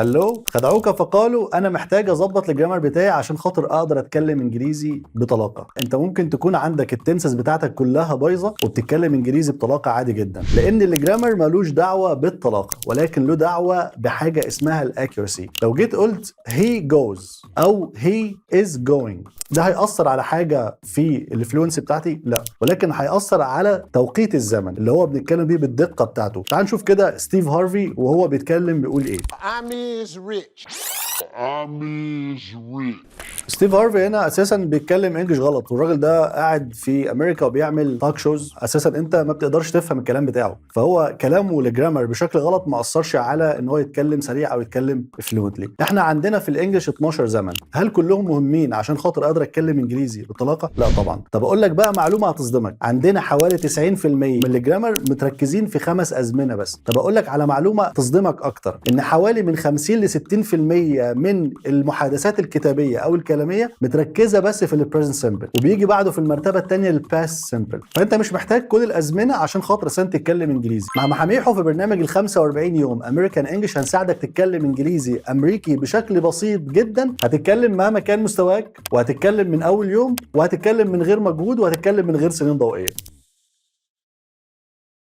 Hello، خدعوك فقالوا انا محتاج اظبط ال grammar بتاعي عشان خاطر اقدر اتكلم انجليزي بطلاقه. انت ممكن تكون عندك ال tenses بتاعتك كلها بايظة وبتتكلم انجليزي بطلاقه عادي جدا، لان ال grammar ملوش دعوه بالطلاقه، ولكن له دعوه بحاجة اسمها ال accuracy. لو جيت قلت he goes او he is going، ده هيأثر على حاجة في ال fluency بتاعتي؟ لا، ولكن هيأثر على توقيت الزمن اللي هو بنتكلم بيه بالدقه بتاعته. تعال نشوف كده ستيف هارفي وهو بيتكلم بيقول ايه. I'm is rich. I'm is rich. ستيف هارفي هنا اساسا بيتكلم English غلط، والراجل ده قاعد في امريكا وبيعمل talk shows. اساسا انت ما بتقدرش تفهم الكلام بتاعه، فهو كلامه لل grammar بشكل غلط ما اثرش على ان هو يتكلم سريع او يتكلم fluently. احنا عندنا في ال English 12 زمن، هل كلهم مهمين عشان خاطر اقدر اتكلم انجليزي بطلاقه؟ لا طبعا. طب اقول لك بقى معلومة هتصدمك، عندنا حوالي 90% من ال grammar متركزين في خمس ازمنة بس. طب اقول لك على معلومة تصدمك اكتر، ان حوالي من 50 ل 60% من المحادثات الكتابية او الكلامية متركزه بس في ال present simple، وبيجي بعده في المرتبة الثانية ال past simple. فانت مش محتاج كل الازمنة عشان خاطر عشان تتكلم انجليزي. مع محاميحو في برنامج ال 45 يوم American English هنساعدك تتكلم انجليزي امريكي بشكل بسيط جدا. هتتكلم مهما كان مستواك، وهتتكلم من اول يوم، وهتتكلم من غير مجهود، وهتتكلم من غير سنين ضوئية.